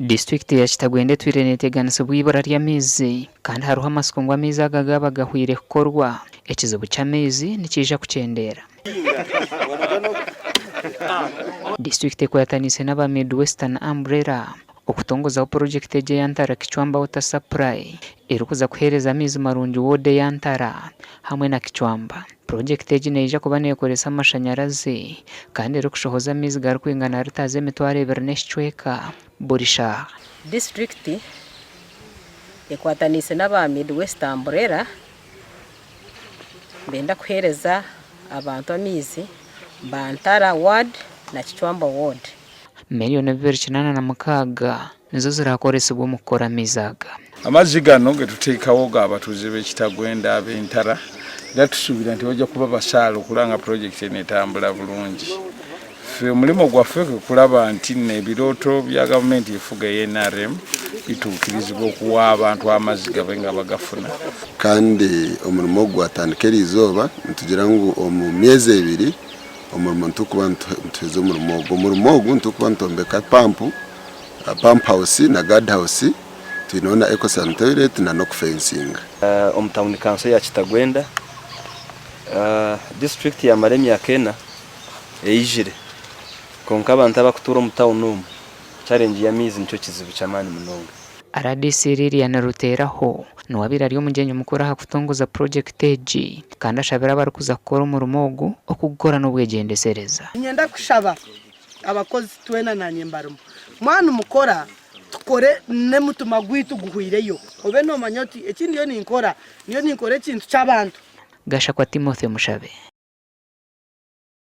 Disiturikiti ya Kitagwenda etwire neteganisibwa eibura ry'amaizi kandi hariho amatsiko ngu amaizi aga gaaba gahweire kukorwa, ekizibu ky'amaizi nikiija kukyendeera. Disiturikiti ekwataniise n'aba Midwestern Umbrella okutongozaho purojekiti egi eya Ntara Kichwamba Water Supply erikuza kuheereza amaizi marungi ward eya Ntara hamwe na Kichwamba. Purojekiti egi neija kuba neekoresa amashanyarazi kandi erikushohoza amaizi garikwingana lita z'emitwaro ebiri n'ekicweka buri shaaha. Disiturikiti ekwataniise n'aba Midwest Umbrella nibenda kuheereza abantu amaizi ba Ntara ward na Kichwamba ward. 2,806,000 nizo ziraakoresibwe omu kukora amaizi aga. Amazzi gano getuteekawo ga batuuze b'e Kitagwenda ab'e Ntara era tusuubira nti bajja kuba basaale okulaba nga pulojekiti eno etambula bulungi. Ffe omulimu gwaffe kwe kulaba nti nno ebirooto bya gavumenti efuga eya nrm bituukirizibwa okuwa abantu amazzi gabe nga bagafuna. Kandi omurimo ogu gwatandika eriizooba, nitugira ngu omu myezi ebiri omurimo nitukuba nituheza omurimo ogu. Omurimo ogu nitukuba nitwombeka pampu, pump house na guard house, twineho na ecosan toilet na n'okufensinga. Omu tauni kanso ya Kitagwenda, disiturikiti yamara emyaka ena eyijire kwonka abantu abakutuura omu tauni omu challenge y'amaizi nikyo kizibu ky'amaani munonga. Rdc Lilian Ruteraho niwe abaire ari omugyenyi mukuru aha kutongoza purojekiti egi kandi ashabire abarikuza kukora omurimo ogu okugukora n'obwegyendesereza. Niinyenda kushaba abakozi twena naanye mbarimu, mwaba nimukora tukore n'omutima gwaitu guhweireyo, obe noomanya oti eki ndiyo ninkora, ndiyo ninkora ekintu ky'abantu. Gashakwa Timothy Mushabe.